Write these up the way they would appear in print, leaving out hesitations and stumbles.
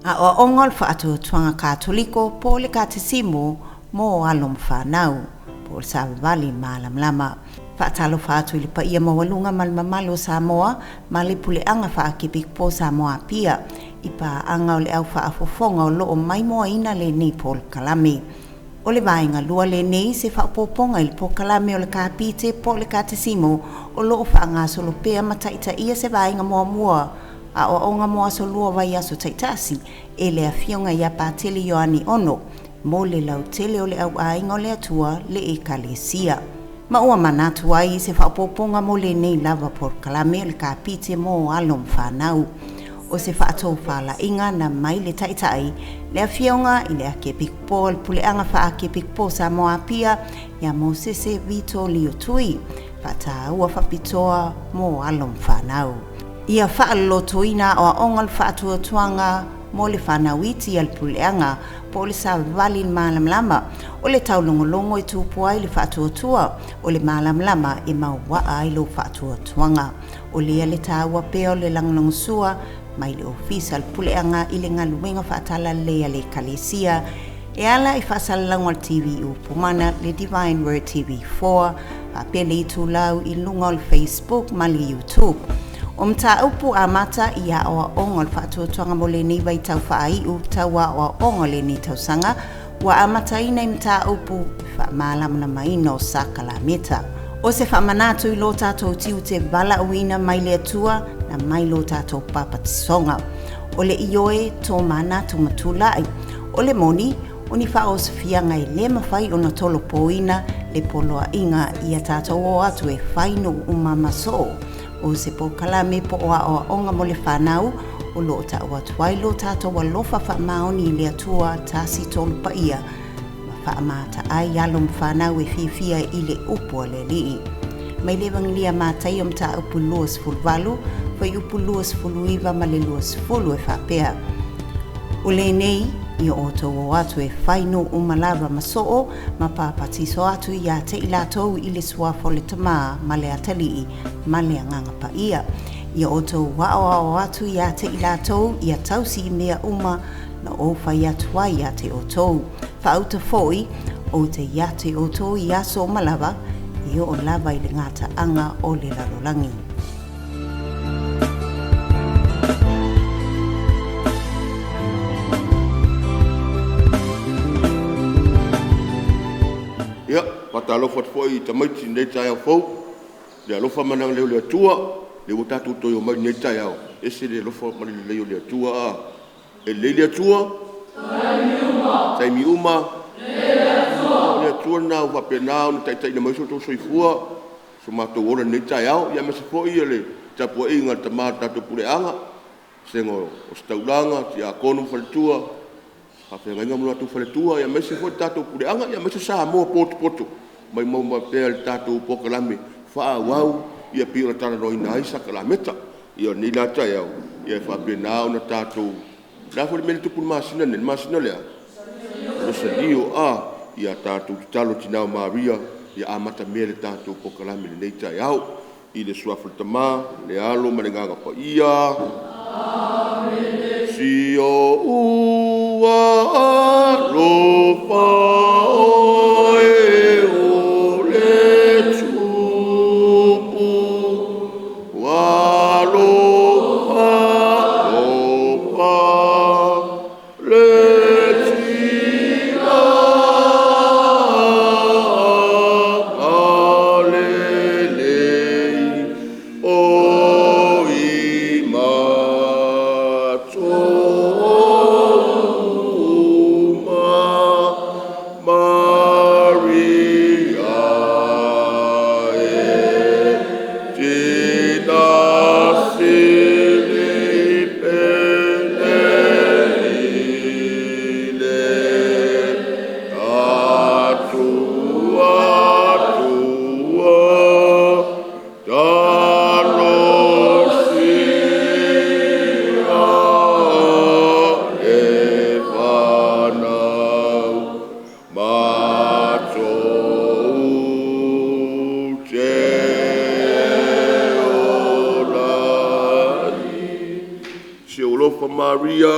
Aoaoga o le Faatuatuaga Katoliko po o le Katesimo mo alo ma fanau, po o le Savavali Malamalama. Faatalofa atu i le paia maualuga ma le mamalu o Samoa ma le Puleaga Faakepikopo o Samoa Apia i paaga o le au faafofoga o loo maimoaina lenei polokalame. O le vaega lua lenei se faaopoopoga i le polokalame o le Kapite po o le Katesimo o loo faagasolo pea ma taitaia se vaega muamua aoaoga mo aso lua o vaiaso taitasi e le Afioga ia Patele Ioane Ono mo le lautele o le au aiga o le Atua le Ekalesia. Ma ua manatu ai i se faaopoopoga mo lenei lava polokalame o le Kapite mo alo ma fanau. O se faatofalaiga na mai le Taitai, le Afioga i le Akiepikopo o le Puleaga Faakepikopo o Samoa Apia ia Mosese Vito Lio Tui, faataua faapitoa mo alo ma fanau. Ia faalolotoina aoaoga o le faatuatuaga mo le fanau iti a le puleaga po o le savavali malamalama. O le taulogologo e tupu ai le faatuatua, o le malamalama e mauaa ai lou faatuatuaga. O lea le taua pea o le lagolagosua mai le Ofisa o le Puleaga i le galuega faatalalelei a le Ekalesia e ala i faasalalauga o le TV Upu Mana, le Divine Word TV4, faapea le itulau i luga o le Facebook ma le YouTube. O mataupu amata i aoaoga o le faatuatuaga mo lenei vaitau faaiu tau aoaoga o lenei tausaga ua amataina i mataupu faamalamalamaina o sakalameta. O se faamanatu i lo tātou tiute valaauina mai le Atua na mai lo tātou papatisoga. O le ioe tō manatu matulai. O le moni, o ni faaosofiaga e lē mafai ona tolopoina le poloaiga ia tātou o atu e fai nuu uma ma soo. O se polokalame po o aoaoga mo le whanau, o loo ta'u atu ai lo tātou alofa faamaoni i le Atua tasi tolu paia, ma faamata ai alo ma whanau e fiafia i le upu a le Alii. Mai le Evangelia Mataio mataupu 28, fuaiupu 29 ma le 20 e faapea. O lenei, ia outou o atu e fai nuu uma lava ma soo ma papatiso atu ia te i latou i le suafa o le Tamā ma le Atalii ma le Agaga Paia. Ia outou aoao atu ia te i latou ia tausi i mea uma na ou fai atu ai ia te outou. Faauta foi, ou te ia te outou i aso uma lava, e oo lava i le gataaga o le lalolagi. Ia, faatalofa atu foi i tamaiti i lenei taeao fou i le alofa ma le agalelei o le Atua lea ua tatou toe omai i lenei taeao. E ese le alofa ma le lelei o le Atua. E lelei le Atua i taimi uma, taimi uma. O le Atua lena ua faapena ona taitaiina mai so outou soifua, so matou ola i lenei taeao, aemaise foi o le tapuaiga a le Tama o le tatou Puleaga, Vasega o Ositaulaga, Tiakono ma Faletua, Faafeagaiga ma lo latou Faletua, aemaise foi le tatou Puleaga aemaise Samoa potopoto. Maimau mai pea i le tatou polokalame faaauau e pei ona talanoaina ai sakalameta. O lenei la taeao ia e faapena ona tatou… O le a foi le mea lea e tupu i le masina nei, le masina lea? Konesali. Ia tatou tatalo i le Tina o Maria ia amatamea le tatou polokalame i lenei taeao. I le Suafa o le Tama, le Alo ma le Agaga Paia. Amene. Si ou alofa oe o le Tupu, alofa alofa le Tina agalelei o i matou uma, Maria e, Tina sili pele i le Atuatua, talosia e fanau matou te ola ai. Si ou alofa Maria.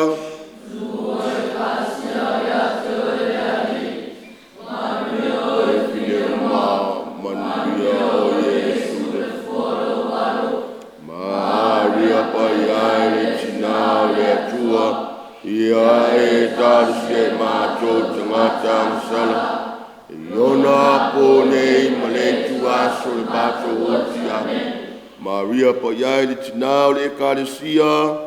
tatou oti. Amene. Maria paia i le tinā o le Ekalesia,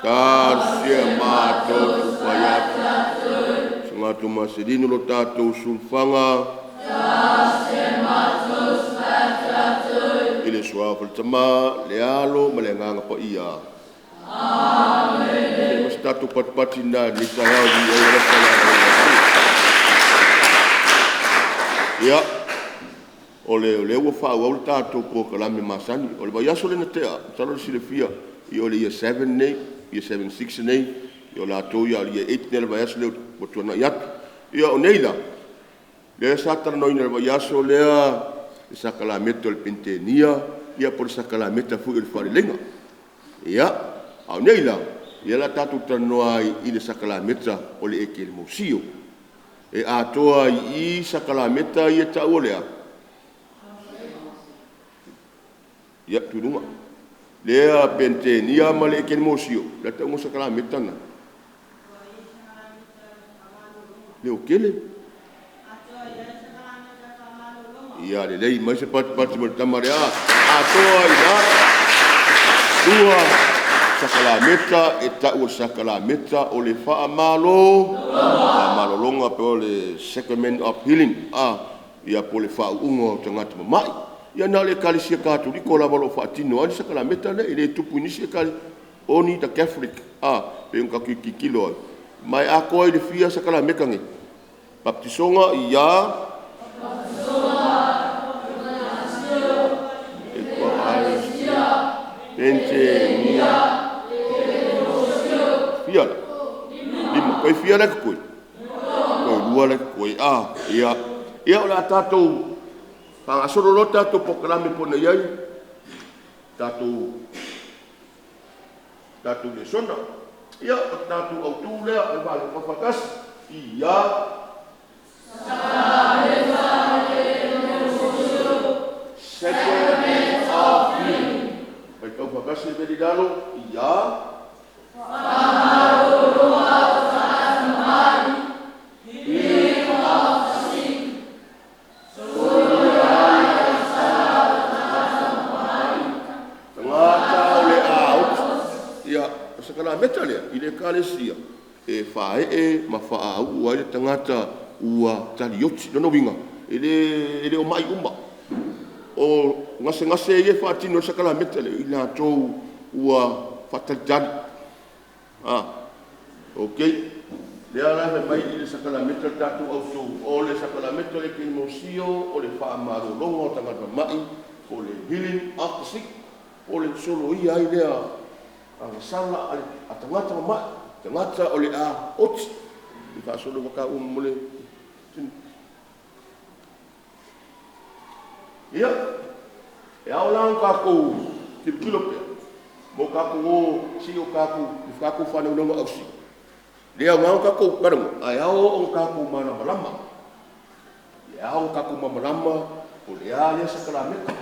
talosia matou te fai atu. Susuga Maselino lo tatou sulufaga, i le suafa o le Tama, le Alo ma le Agaga Paia. Amene. Ma se tatou patipati na i lenei taeao i le alofa ma le agalelei o le Atua. Ia, o lea ua faaauau le tatou polokalame masani. O le vaiaso lea na tea, masalo o le silafia, o le Year 7 lenei, Year 7, 6 nei, o latou ia o le Year 8 lea i le vaiaso lea ua tuanai atu. Ia o nei la, lea sa talanoaina i le vaiaso lea le sakalameta o le Peneitenia po o le sakalameta foi o le Faaleleiga. Ia, a o nei la, lea o le a tatou talanoa ai i le sakalameta o le Ekelemosio. E atoa ai i i sakalameta ia e ta'u o le a? Ia, tuu i luga. Lea Peneitenia ma le Ekelemosio, o le a le tauga o sakalameta na? Leotele. Ia lelei mai se patipati ma le tama lea. Atoa ai i ina lua sakalameta e ta'u o le sakalameta o le Faamalologa po o le Sacrament of Healing po o le faauuga o tagata mama'i. Ia na o le Ekalesia Katoliko lava o lo o faatino ai le sakalameta lea, e le tupu i nisi Ekalesia, only the Catholic pei ona tatou tilotilo ai. Ma e atoa i le fia sakalameta nei? Papatisoga ia, Peneitenia, fia la? Lima. Toe fia la e totoe? Toe lua la e totoe. Ia o le a tatou faagasolo loa le tatou polokalame e pei ona i ai tatou lesona. Ia, o le tatou autu lea o le faatasi, ia Sacrament of Healing. Faitau faatasi le mea lea i lalo, ia. Tagata o le a oti. Ia, o le sakalameta lea i le Ekalesia e faaee ma faauu ai le tagata ua talioti. O lona uiga e le o ma'i uma. O gasegase ia e faatino ai le sakalameta lea, o i latou ua faatalitali. Ok. Lea la fai mai i le sakalameta le tatou autu, o le sakalameta o le Ekelemosio o le faamalologa o tagata mama'i po o le healing of the sick, o le soloia ai lea o agasala a tagata mama'i, tagata o le a oti. Se i faasolo mo le… Ia, e ao la ona tatou tilotilo pea ma o tatou o se i o tatou faanaunaua ausi. E le aoga ona tatou talanoa ae ao ona tatou malamalama. E ao ona tatou malamalama po o le a lea sakalameta.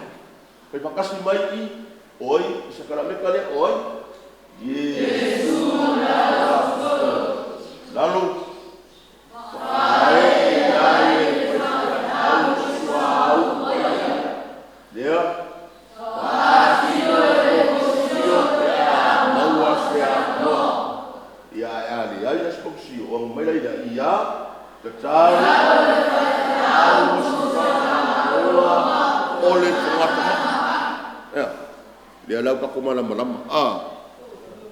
Fai faatasi mai i, o ai le sakalameta lea? O ai? Iesu. Lalo. Faaee ai e le faifeau suauu paia. Lea. Faatino e posio pe a maua se avanoa. Ia ae a leai la se posio ona omai lea ia tatalo le faifeau mo se faamalologa o le tagata ma'i. Ea, lea la ua tatou malamalama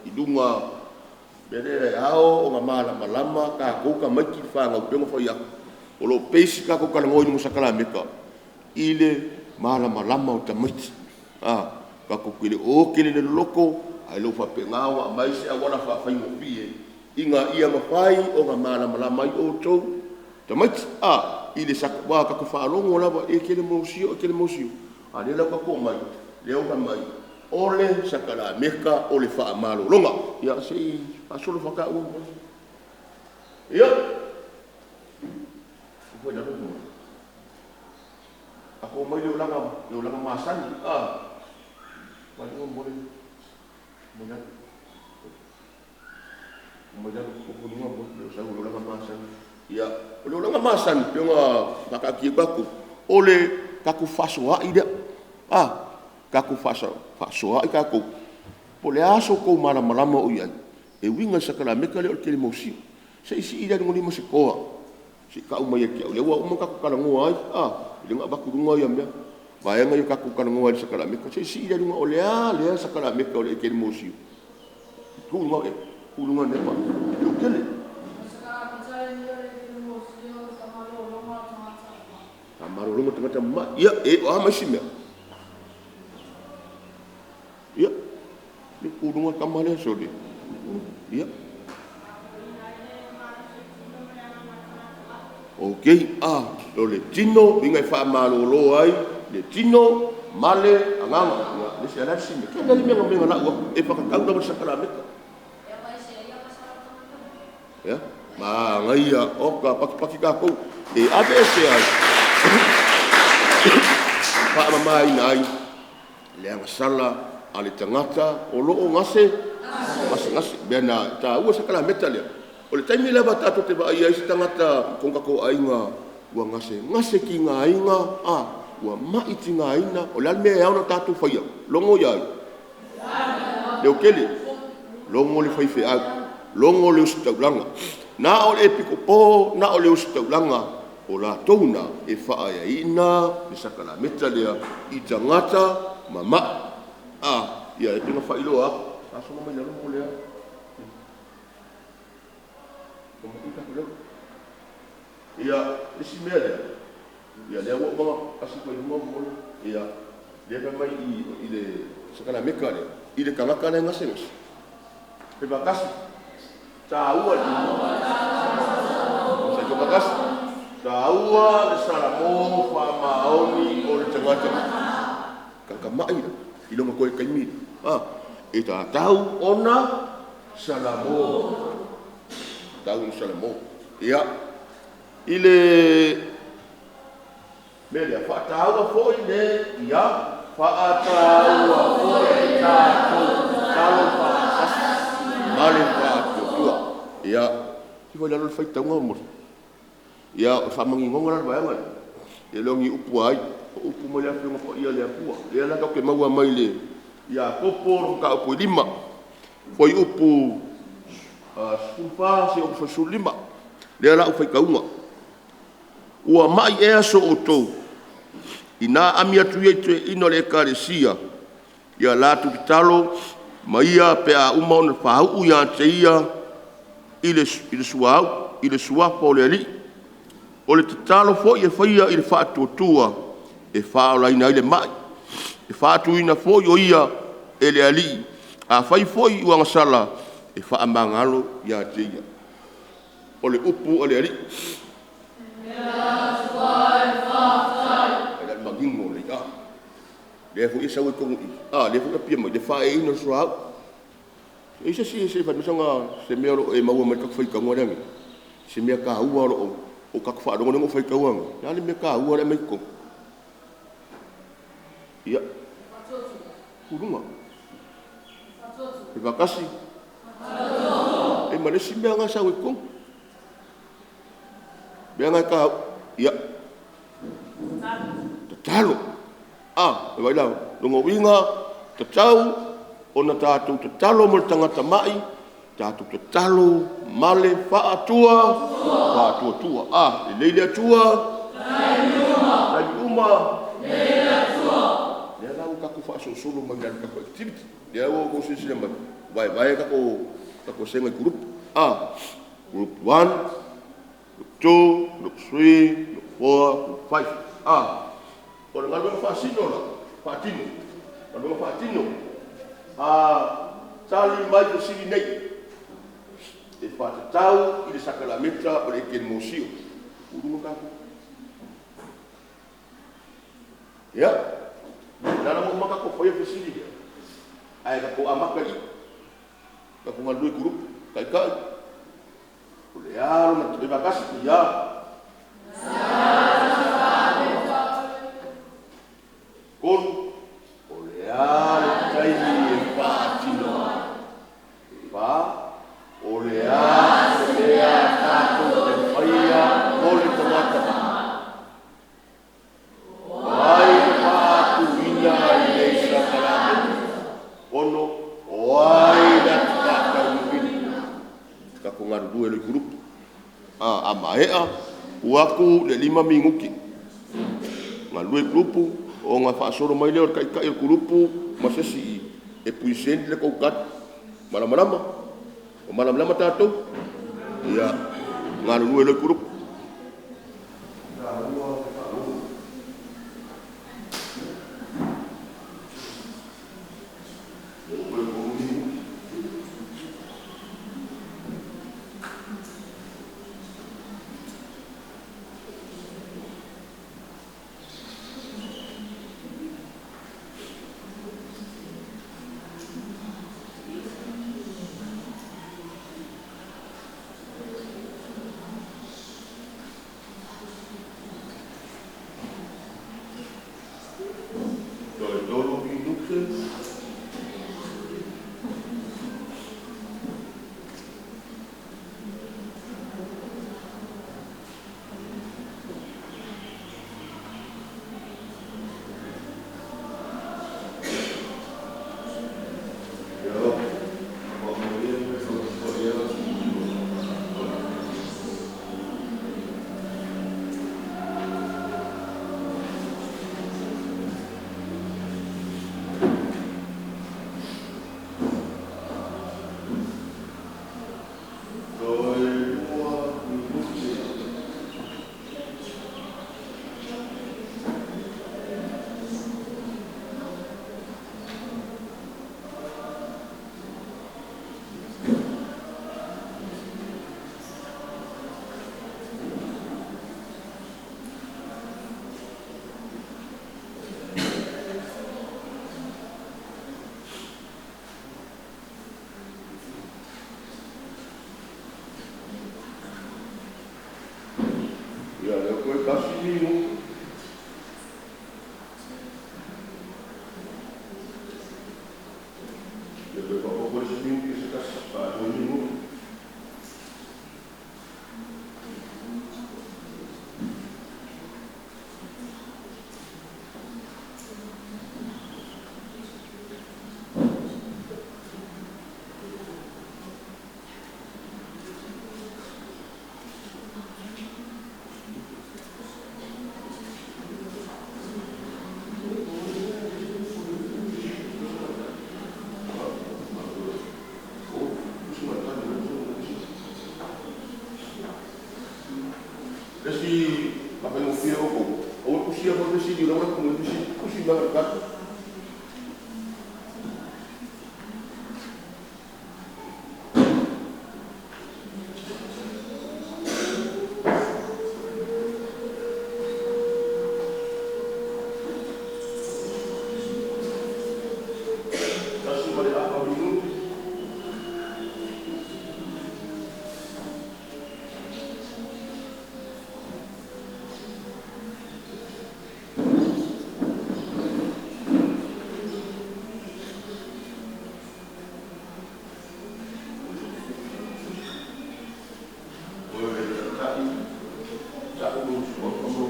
i luga o le mea lea e ao ona malamalama tatou tamaiti ma fanau pei ona fai atu, o lo o base le tatou talanoa i luga o sakalameta i le malamalama o tamaiti. Tatou te le o tele i le loloto ae le o faapena ona aumai se auala faafaigofie ina ia mafai ona malamalama ai outou tamaiti. Aua tatou te faalogo lava e ekelemosia, ekelemosia, a o lea la ua tatou omai lea ua fai mai o le sakalameta o le faamalologa. Ia se i faasolo faataua. Ia, tatou omai i le olaga masani. Ia, o le olaga masani pei ona faataatia atu tatou, o le tatou fefaasoaai lea. A, tatou fefaasoaai tatou, po o le a so outou malamalama o i ai e uiga i le sakalameta lea o le keremosio. Se i sii la i luga i le lima se toa se i tau mai ia te au lea ua uma ona tatou talanoa ai a, lea na avatu i luga mea, vaega ia na tatou talanoa ai i le sakalameta. Se i sii la i luga o le a lea sakalameta o le ekeremosio? Tuu i luga tuu i luga Nepa. Leotele. Faamalologa o tagata mamai. Ia, o a ma isi mea? Ia, tuu i luga le tama lea, sole! Ia. Okei. O le tino, lona uiga e faamalolo ai le tino ma le agaga. Ia, o le a le isi mea? Tele lava mea na lau atu e faatatau lava i le sakalameta. E a? Manaia, oka, patipati tatou. E aveese ai, faamamaina ai le agasala a le tagata o lo o gasegase. O le mea lena e taua le sakalameta lea. O le taimi lava tatou te vaaia ai se tagata i totonu o tatou aiga ua gasegase tigaina, ua mai tigaina, o le a le mea e ao ona tatou faia? Logo ia ai? Leotele, logo le faifeau, logo le ositaulaga. Na o le epikopo na o le ositaulaga o latou na e faaeaina le sakalameta lea i tagata mamai. Ia e pei ona faailoa atu, faasola mai lalo po o le a. Ia, le isi mea lea, ia lea ua uma ona pasi mai luma lea fai mai i le sakalameta lea i le tagata la e gasegase, fai faatasi, taua taua le salamo faamaoni o le tagata mai. Tagata mai i lona toe taimi lea, e tatau ona salamo, tatau ona salamo. Ia, i le mea lea, faataua foi le ia faataua foi le tatou tatalo faatasi ma le faatuatua. Ia, see i lalo le faitauga ma… Ia, o le faamaninoga la o le vaega lea, e le o ni upu a ai, o upu mai le Afioaga Paia a le Atua, lea la tatou te maua mai le Iakopo mataupu e 5, fuaiupu 14 seia oo i le 15. Lea o le a ou faitauina. Ua mai ea so outou ina aami atu ia i toeaiina o le Ekalesia ia latou tatalo ma ia pe a uma ona faauu ia te ia i le Suafa o le Alii? O le tatalo foi e faia i le faatuatua e faaolaina ai le mai, e faatuina foi o ia e le Alii. Afai foi ua agasala, e faamagalo ia te ia. O le upu a le Alii. Vaai la i le manino o lelei a? Lea foi e sau ai totonu i i, a lea foi e taatia mai le faaeaina o le suauu. E i ai se isi e fai mai se mea o lo o e maua mai le tatou faitauga lea nei? Se mea taua o lo o tatou faalogo lea na ou faitaua nei, o le a le mea taua la e aumai i totonu? Ia, tuu i luga. Fai faatasi. E ma le isi mea lena e sau ai i totonu. O le mea lena e taua, ia, tatalo. A, vaai la, o lona uiga e tatau ona tatou tatalo mo le tagata mai, tatou tatalo ma le faatuatua. A, lelei le Atua taimi uma, lea la ua tatou faasolosolo mai lalo i tatou activity. Lea ua outou silasila mai, ua vaevae tatou vasega i group, group 1, group 2, group 3, group 4, group 5. O le galuega faasino la, faatino, galuega faatino, tali mai i fesili nei e faatatau i le sakalameta o le ekeremosio. Tuu i luga tatou. Ia, o lea la ua uma ona tatou faia le fesili lea, ae tatou amata i i. Tatou galulue i group, taitai, o le a lona faatasi, ia. Tolu, o le a le taimi e faatino ai? Fa, o le a se mea tatou te faia mo le tagata? O ai na faatuina maea tuu atu le 5 minute galulue i kulupu ona faasolo mai lea o le taitai o le kulupu ma se isi e present le tou tali. Malamalama? O malamalama tatou? Ia galulue loa i kulupu. Toe 3 minute. Toe 2 minute. Ia, lea toe 1 minute. Ia toe faaopoopo le isi minute se tasi, 2 minute. Le isi faafaigofie outou, aua le tusia foi le fesili o lea ua lafo mai le fesili, tusi mai lava i le tali. 1.5 minute. Toe taitai ta'u o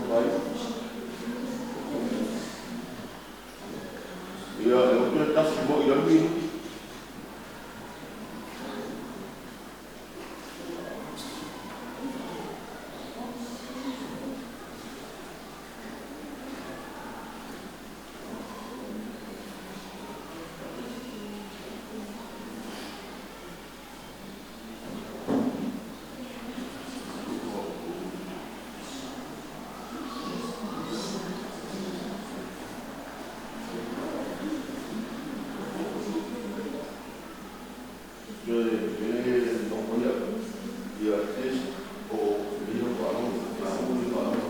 Ia, e o toe tasi mo i le minute. Toe e nofoia ia test o lea faalogo, lauga le faalogo.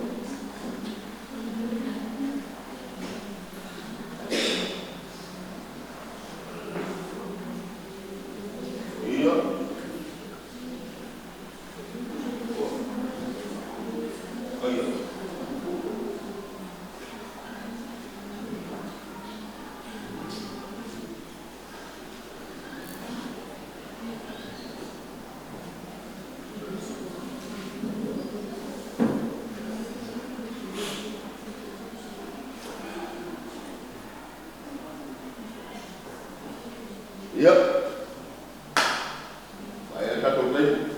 Ia, aia. Ia, aia tatou taimi.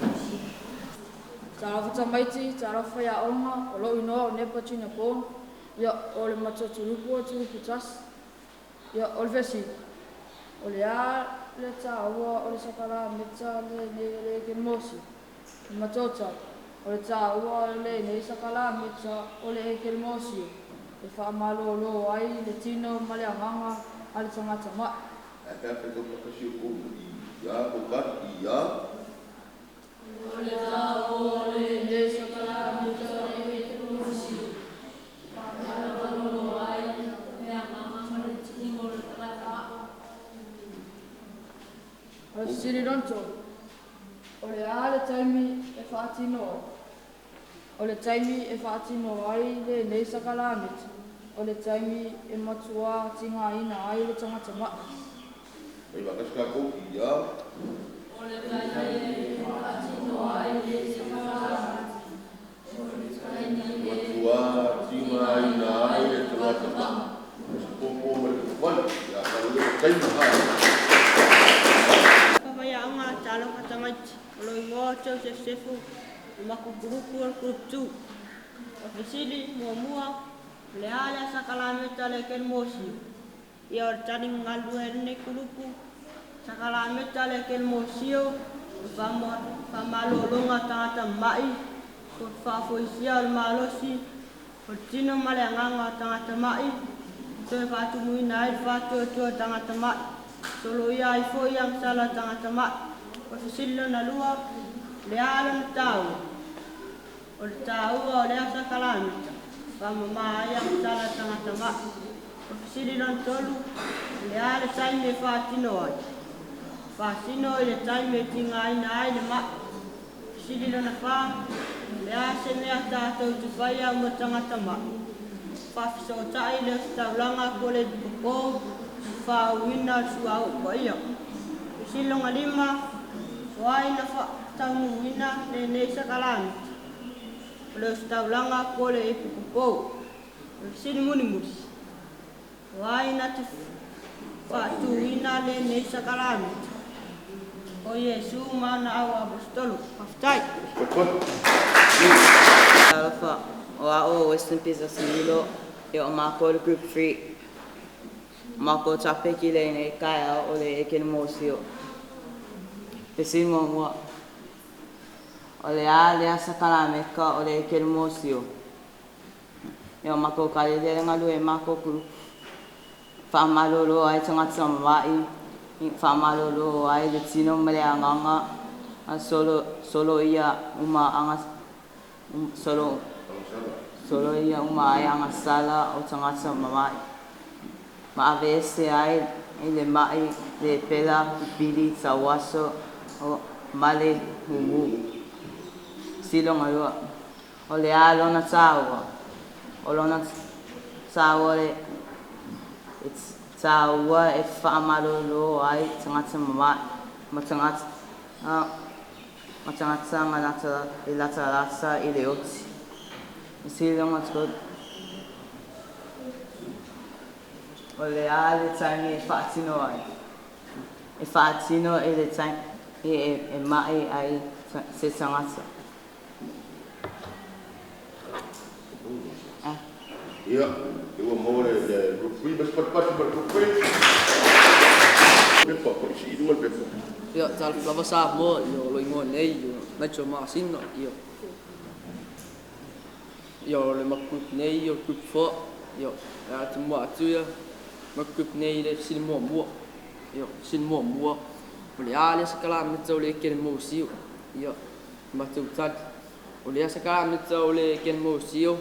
Talofa tamaiti, talofa iaʻoga, o loʻu inoa o Nepa Junior Paul, ia, o le matou kulupu o le kulupu tasi. Ia, o le fesili, o le a le taua o le sakalameta lenei o le Ekelemosio? O le matou tali, o le taua o lenei sakalameta o le Ekelemosio, e faamalōlō ai le tino ma le agaga a le tagata maʻi. Ae pe a faitau faatasi outou ia tou tali ia. O le taua o lenei sakalameta o le Ekelemosio, faamalōlō ai le agaga ma le tino o le tagata maʻi. O le fesili lona tolu, o le a le taimi e faatino ai? O le taimi e faatino ai lenei sakalameta, o le taimi e matuā tigaina ai le tagata maʻi. Fai faatasi tatou ia. O le taimi e faatino ai lenei sakalameta, o le taimi e matuā tigaina ai le tagata maʻi. Se pōpō ma le patupali ia talo le taimi a. Talofa iaʻoga, talofa tamaiti, o lou igoa o Joseph Sefu, o makou kulupu o le Group 2. O le fesili muamua, o le a lea sakalameta o le Ekelemosio? Ia, o le tali galulue ai lenei kulupu, sakalameta o le Ekelemosio, o le faamalōlōga o tagata mamaʻi, po o le faafoisia o le malosi, o le tino ma le agaga o tagata maʻi, toe faatumuina ai le faatuatua o tagata maʻi, soloia ai foʻi agasala o tagata maʻi. O le fesili lona lua, o le a lona taua? O le taua o lea sakalameta, faamamā ai agasala o tagata maʻi. O le fesili lona tolu, o le a le taimi e faatino ai? Faasino i le taimi e tigaina ai le maʻi. Fesili lona fā, o le a se mea tatou te faia mo tagata maʻi? Faafesootaʻi i le ositaulaga po o le ipukoko ma faauuina o le suauu paia. Fesili lona lima, o ai na faataunuuina lenei sakalameta? O le ositaulaga po o le ipukoko. O le fesili mulimuli, o ai na te faatuina lenei sakalameta? O Iesu ma ana au aposetolo. Faafetai. Talofa, o a'u o Western Pisa Similo, ia o makou le Group 3. O makou topic i lenei taeao o le Ekelemosio. Fesili muamua, o le a lea sakalameta o le Ekelemosio? Ia o makou tali lea e galue ai makou kulupu, faamalōlō ai tagata mamaʻi, faamalōlō ai le tino ma le agaga, a solo soloia uma aga solo soloia uma ai agasala o tagata mamaʻi, ma aveese ai i le maʻi le pela, pipili, tauaso o ma le humu. Fesili lona lua, o le a lona taua? O lona taua le e taua e faamalōlō ai tagata mamaʻi ma tagata ma tagata galata e latalata i le oti. Fesili lona tolu, o le a le taimi e faatino ai? E faatino i le taimi e maʻi ai se tagata. Ah. Ia, e ua maua le Group 3 ma se patupatu ma le Group 3. Pepa, po i luga le pepa. Ia, talofa lava Samoa, ia, o lou igoa nei, o Nigel Masina, ia. Ia, o le makou group nei, o le Group 4, ia, e a te mua atu ia, makou group nei i le fesili muamua. Ia, fesili muamua, o le a lea sakalameta o le Ekelemosio? Ia, matou tali, o lea sakalameta o le Ekelemosio,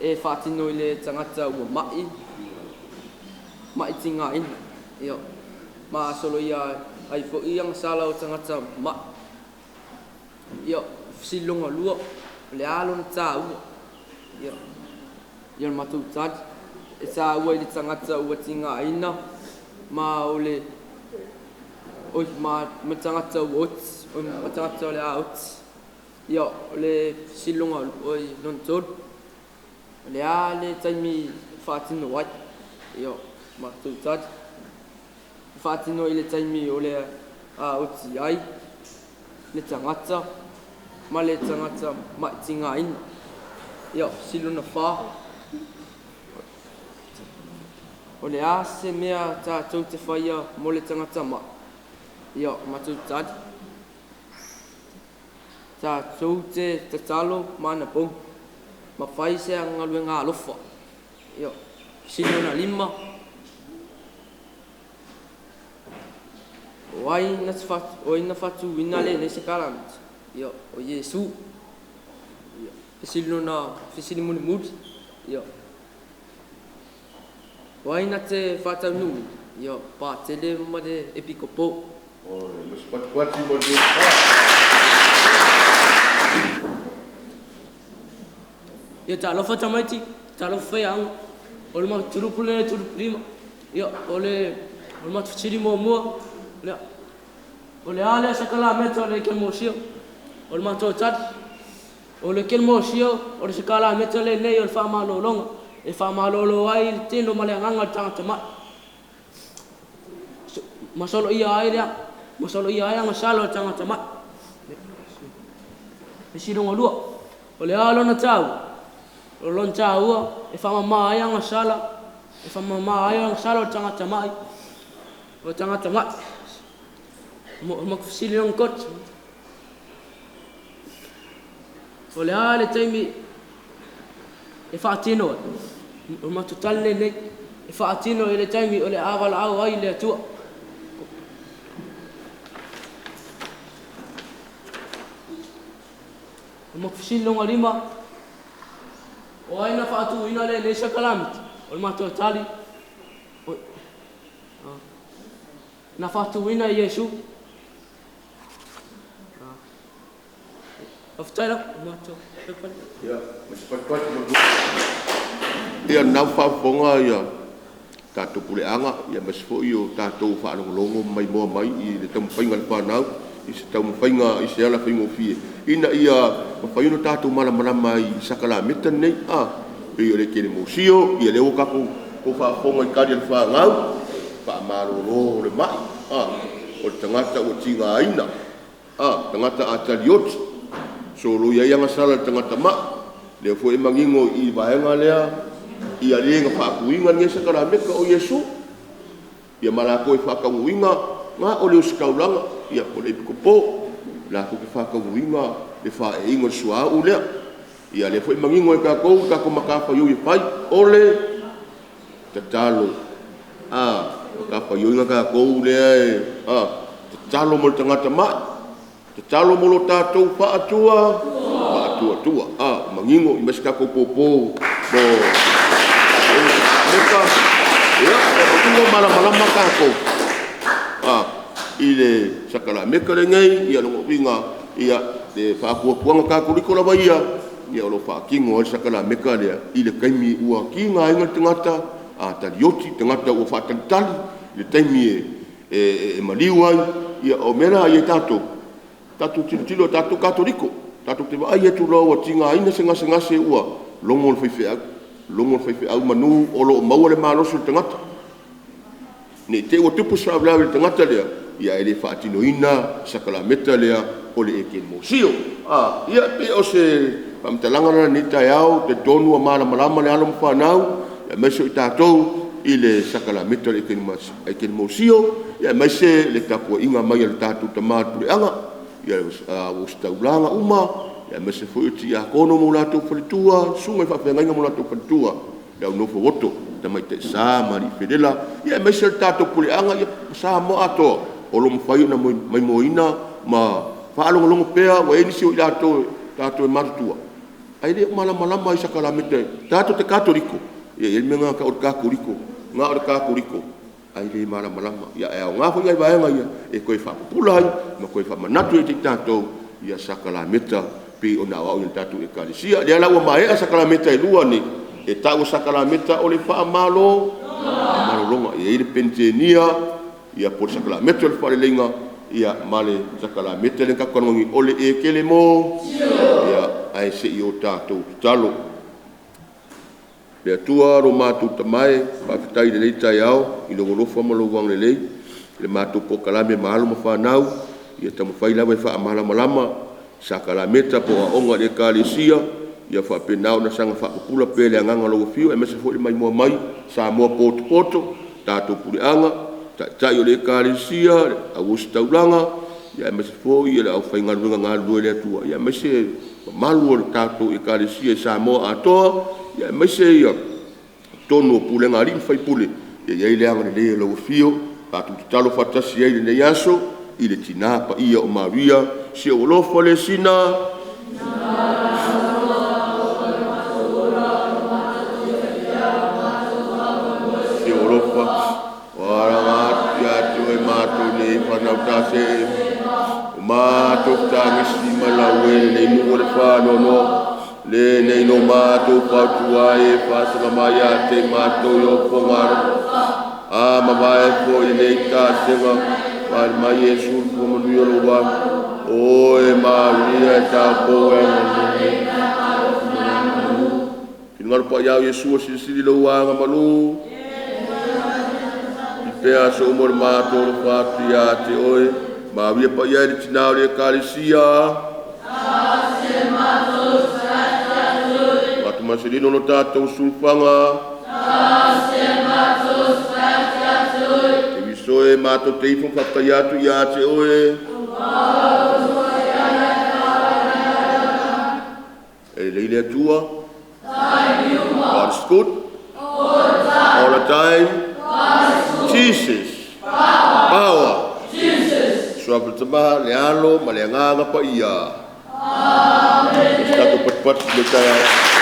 e faatino i le tagata ua maʻi, maʻi tigaina. Ia, ma soloia ai foʻi agasala o tagata maʻi. Ia, fesili lona lua, o le a lona taua? Ia, ia le matou tali, e taua i le tagata ua tigaina, ma o le oi ma ma tagata ua oti, oi ma tagata o le a oti. Ia, o le fesili lona oi lona tolu, o le a le taimi faatino ai? Ia, matou tali, faatino i le taimi o le a oti ai le tagata. ma le tagata maʻi tigaina? Ia, fesili lona fa. O le a se mea tatou te faia mo le tagata maʻi? Ia, o matou tali. Tatou te tatalo ma anapogi ma fai se galuega alofa. Ia, fesili lona lima. O ai na te o ai na faatuina lenei sakalamita? Ia, o Iesu. Ia, fesili lona fesili mulimuli. Ia, o ai na te faataunuuina? Ia, Patele ma le Epikopo. O le masepatipati ma le Ia talofa tamaiti, talofa faiaoga. O le matou tulupu lenei tulupu lima. Ia o le o le matou fesili muamua, lea. O le a le sakalameta o le Ekalesia? O le matou tali. O le Ekalesia o le sakalameta lenei o le faamalologa. E faamalolo ai le tino ma le agaga o le tagata mai. Masalo ia ai lea, masalo ia ai agasala o le tagata mai. Fesili lona lua. O le a lona taua? O lona taua e faamama ai agasala, e faamama ai agasala o le tagata mai. O le tagata mai. Mo fesili lona tolu. O le a le taimi e faatino ai? O le matou tali lenei. E faatino i le taimi o le a valaau ai le Atua. O le fesili lona lima. O ai na faatuina lenei sakalamita? O le matou tali. Na faatuina e Iesu. Faafetai lava. O matou pepa lea. Ia, masepatipati ma le. Ia, na faafofoga ia tatou puleaga, ia aemaise foi o tatou faalogologo ma maimoa mai i le taumafaiga a le fanau i se taumafaiga i se ala faigofie ina ia mafai ona tatou malamalama ai i sakalameta nei, pei o le ekelemosio. Ia lea ua tatou faafofoga i tali a le fanau, faamalolo le mai, o le tagata ua tigaina, tagata a talioti, soloia ai agasala i le tagata mai. Lea foi e manino i vaega lea ia le na faatuina lenei sakalameta o Iesu. Ia ma latou e faataunuuina na o le ositaulaga, ia po o le epikopo latou te faataunuuina le faaeeina o le suauu lea. Ia lea foi e manino e tatou tatou matafaioi e fai o le tatalo. Matafaioi a tatou lea e tatalo mo le tagata mai, tatalo mo lo tatou faatuatua. Manino aemaise tatou poupu mo Meka. Ia, manino malamalama tatou i le sakalameta lenei. Ia lona uiga ia le faatuatuaga Katoliko lava ia, ia o lo o faatino ai le sakalameta lea i le taimi ua tigaina le tagata a talioti, tagata ua faatalitali i le taimi e maliu ai. Ia o mea la ia tatou tilotilo, o tatou o Katoliko, tatou te vaai atu loa ua tigaina se gasegase ua logo le faifeau, logo le faifeau manu o lo o maua le malosi o le tagata. Ne i te i ua tupu se faalavelave i le tagata lea ae le faatinoina le sakalameta lea o le ekelemosio. Ia pei o se faamatalaga lena i lenei taeao. E talitonu ua malamalama le alo ma fanau aemaise o i tatou i le sakalameta o le ekelemosio aemaise le tapuaiga mai a le tatou Tama i le Puleaga, o Ositaulaga uma aemaise foi o Tiakono ma o latou faletua, Susuga i Faafeagaiga ma o latou faletua, le Au Nofo Uoto, Tamaitai Sa ma Alii Felela, aemaise le tatou Puleaga ma Samoa atoa o lo o mafai ona maimoaina ma faalogologo pea. Ua i ai nisi o i latou e matutua ae le o malamalama i sakalameta tatou te Katoliko. Ia e i ai le mea lena e tau o le Katoliko, na o le Katoliko ae le malamalama. Ae aoga foi nai vaega ia e toe faapupula ai ma toe faamanatu ia te i tatou ia sakalameta pei ona aoao e le tatou Ekalesia. O lea la ua maea sakalameta e lua nei e ta'u o sakalameta o le faamalologa. E i ai le Peneitenia ia po o le sakalameta o le faaleleiga ma le sakalameta lea na tatou talanoa nei o le ekelemo. Ae se i o tatou tatalo. Le Atua lo matou Tama e, faafetai i lenei taeao i lou alofa ma lou agalelei i le matou polokalame ma alo ma fanau, ia taumafai lava e faamalamalama. sakalameta po o aoga a le Ekalesia, ia faapena ona saga faapupula pea le agaga o lau Afio aemaise foi le maimoa mai Samoa potopoto, tatou puleaga, Taitai o le Ekalesia, le au ositaulaga, aemaise foi le aufaigaluega galulue a le Atua, aemaise le mamalu o le tatou Ekalesia i Samoa atoa, aemaise totonu o pulega a alii ma faipule. Ia i ai le agalelei o lau Afio. Tatou tatalo faatasi ai i lenei aso i le Tina Paia o Maria. Si ou alofa lea Sina, Si ou alofa, Ua alaga atu ia te oe matou nei fanau tase, o matou fetagisi ma lauē lenei nuu o le faanoanoa. Lenei no matou fautua ai e faasaga mai ia te matou i ofoga A mavae foi lenei tasega, fale mai Iesu le fua manuia o lou alo. O e Maria e taupou e Finagalo paia o Iesu e silisili lou agamalu i pea aso uma o le matou alofa atu ia te oe. Maria paia e le Tina o le Ekalesia, Matou maselino lo tatou sulufaga, Keriso e matou te ifo ma faafetaia atu ia te oe. E lelei le Atua. God is good. All the time. Jesus. Power. Suafa le Tama, le Alo ma le Agaga Paia. Amen. Se tatou patupatu i le taeao.